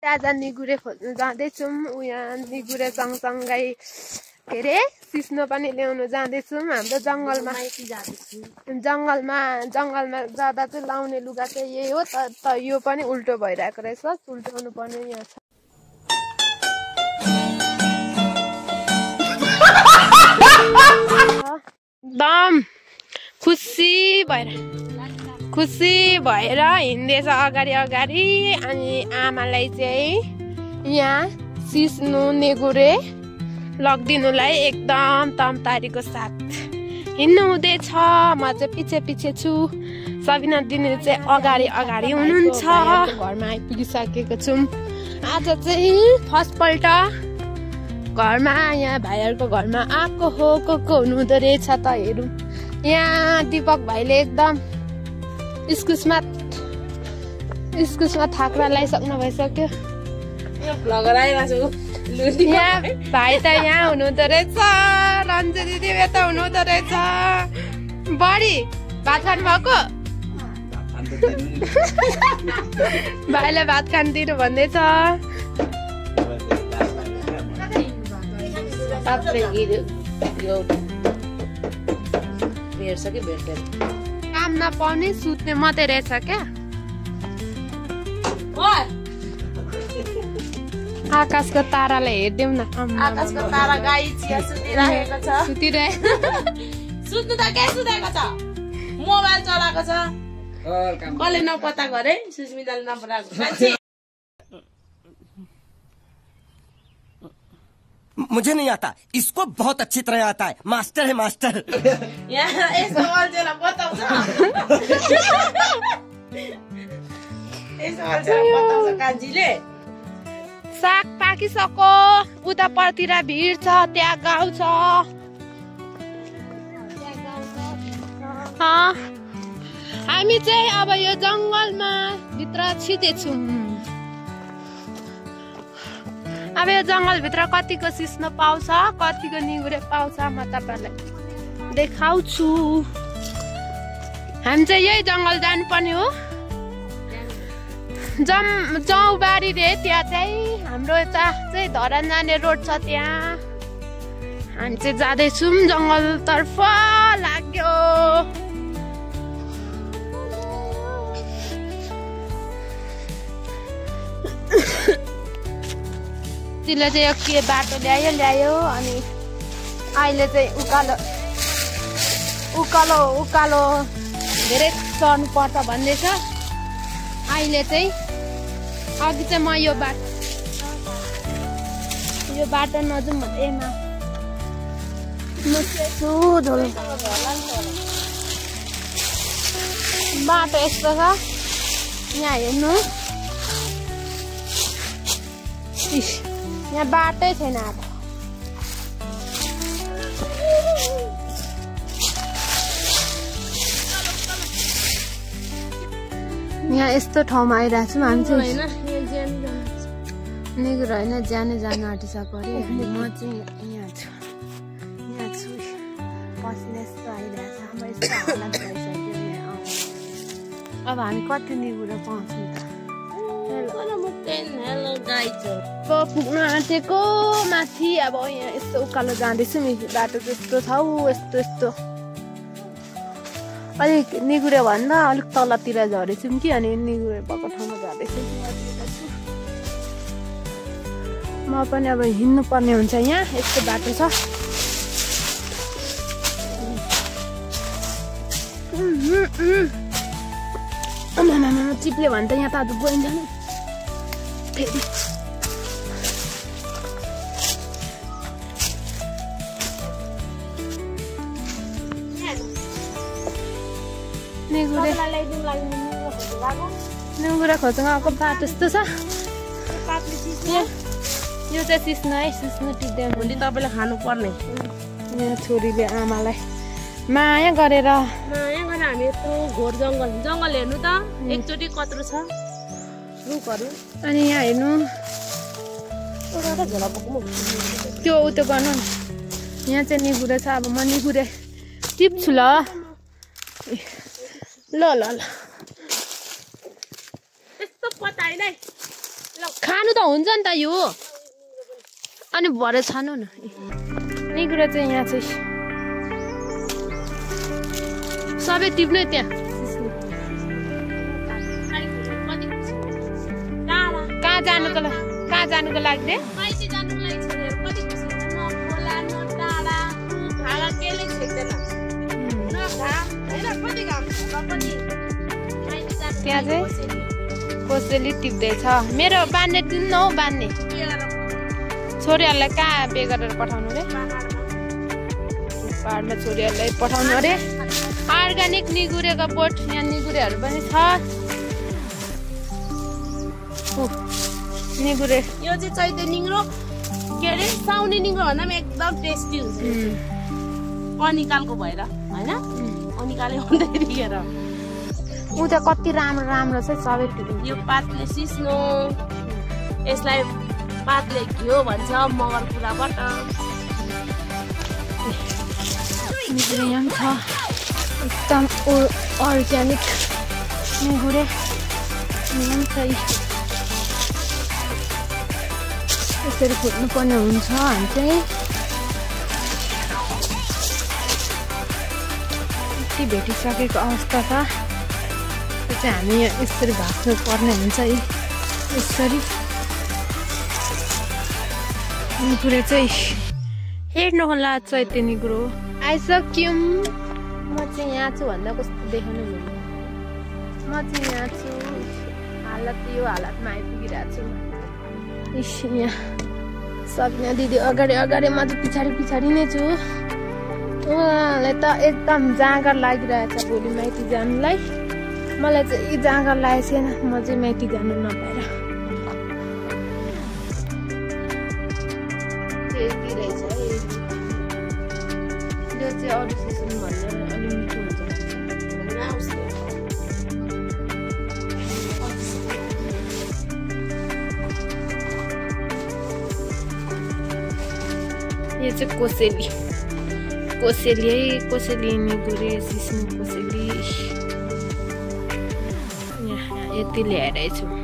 आज निगुरे खोज्नु जाँदैछौँ यहाँ निगुरे सँगसँगै के अरे सिस्नो पनि ल्याउनु जाँदैछौँ हाम्रो जङ्गलमा जाँदा चाहिँ लाउने लुगा चाहिँ यही हो त यो पनि उल्टो भइरहेको रहेछ उल्टाउनु पर्ने यहाँ छ एकदम खुसी भएर हिँड्दैछ अगाडि अनि आमालाई चाहिँ यहाँ सिस्नो नेगुरे लगिदिनुलाई एकदम तमतारीको साथ हिँड्नु हुँदैछ म चाहिँ पछि छु सबिना दिदी चाहिँ अगाडि हुनुहुन्छ घरमा आइपुगिसकेको छौँ आज चाहिँ फर्स्ट पल्ट घरमा यहाँ भाइहरूको घरमा आएको हो को हुनुहुँदो रहेछ त हेरौँ यहाँ दिपक भाइले एकदम इस्कुसमा थाक्रा लगाइसक्नु भइसक्यो यहाँ भाइ त यहाँ हुनुहुँदो रहेछ रन्जु दिदी यता हुनुहुँदो रहेछ बढी भात खानु भएको भाइलाई भात खानु दिनु भन्दैछ काम नपाउने सुत्ने मात्रै रहेछ क्या आकाशको तारालाई हेर्दैौ न आकाशको तारा गाई चिया सुतिरहेको छ सुत्नु त के सुतेको छ मोबाइल चलाएको छ कसले नपत्ता गरे सुस्मिताले नपत्ता मुझे नहीं आता इसको बहुत अच्छी तरह आता है मास्टर है मास्टर यहाँ यसो अल्झेला बताउँछ यसो अल्झेला बताउँछ कान्छीले साग पाकिसक्यो उतापट्टितिर भिड छ त्यहाँ गाउँ छ हामी चाहिँ अब यो जङ्गलमा भित्र छिटेछौँ अब यो जङ्गलभित्र कतिको सिस्नो पाउँछ कतिको निगुरे पाउँछ म तपाईँहरूलाई देखाउँछु हामी चाहिँ यही जङ्गल जानुपर्ने हो जौबारी रे त्यहाँ चाहिँ हाम्रो यता चाहिँ धरान जाने रोड छ त्यहाँ हामी चाहिँ जाँदैछौँ जङ्गलतर्फ लाग्यो त्यसले चाहिँ यो के बाटो ल्यायो अनि अहिले चाहिँ उकालो धेरै चढ्नु पर्छ भन्दैछ अहिले चाहिँ अघि चाहिँ म यो बाटो नजाउँ भन्दै बाटो यस्तो छ यहाँ हेर्नु यहाँ बाटै छैन अब यहाँ यस्तो ठाउँमा आइरहेको छौँ हामी चाहिँ निगुरो होइन ज्यानै जानु आँटिसक्यो अरे अनि म चाहिँ यहाँ छु पसिना यस्तो आइरहेको छ अब यस्तो हालत भइसक्यो यहाँ अब हामी कति निगुरो पाउँछौँ त पुग्न आँटेको माथि अब यहाँ यस्तो उकालो जाँदैछु बाटो त्यस्तो छ यस्तो अलिक निगुरे भन्दा अलिक तलतिर झरेछौँ कि अनि निगुरे भएको ठाउँमा झर्दैछौँ म पनि अब हिँड्नु पर्ने हुन्छ यहाँ यस्तो बाटो छ चिप्ले भने त यहाँ त गइन्छ फेरि निगुरे खोज्न आएको बाटो यस्तो छ यो चाहिँ सिस्नो टिप्दै भोलि तपाईँले खानु पर्ने यहाँ छोरीले आमालाई माया गरेर हामी यत्रो घोर जङ्गल हेर्नु त एकचोटि कत्रो छ रुखहरू अनि यहाँ हेर्नु त्यो उतो गर्नु यहाँ चाहिँ निगुरे छ अब म निगुरे टिप्छु ल यस्तो पताइ नै खानु त हुन्छ नि त यो अनि भरे छानु न निगुरो चाहिँ यहाँ चाहिँ सबै टिप्ने त्यहाँ कहाँ जानुको लागि त्यहाँ चाहिँ कोसेली टिप्दैछ मेरो बान्ने दिन न हौ बान्ने छोरीहरूलाई कहाँ बे गरेर पठाउनु रे पाहाडमा छोरीहरूलाई पठाउनु अरे अर्ग्यानिक निगुरेको बोट यहाँ निगुरेहरू पनि छ निगुरे यो चाहिँ चैते निगुरो के अरे साउने निगुरो भन्दा पनि एकदम टेस्टी हुन्छ अनिकालको भएर होइन अनिकाले हुँदैन ऊ त कति राम्रो राम्रो छ सबै यो पातले सिस्नो यसलाई पातले घिउ भन्छ मगर कुराबाट निगुरे यहाँ छ एकदम अर्ग्यानिक निगुरे यहाँ छ यसरी फुट्नु पर्ने हुन्छ हामी चाहिँ यति भेटिसकेको अवस्था छ त्यो चाहिँ हामी यसरी भाग्नु पर्ने हुन्छ यसरी निगुरे चाहिँ हेर्नु होला चैते निगुरो आइसक्यौँ म चाहिँ यहाँ छु भन्दा कस्तो देखाउनु हुँदैन म चाहिँ यहाँ छु हालत यो हालतमा आइपुगिरहेको छु यहाँ सबिना दिदी अगाडि अगाडि म चाहिँ पछाडि नै छु उहाँलाई त एकदम जाँगर लागिरहेछ भोलि माइती जानुलाई मलाई चाहिँ जाँगर लागेको छैन म चाहिँ माइती जानु नपाएर यो चाहिँ अरू सिजन भन्दा अलि मिठो हुन्छ यो चाहिँ कोसेली निगुरे सिस्नु कोसेली यहाँ यति ल्याइरहेछु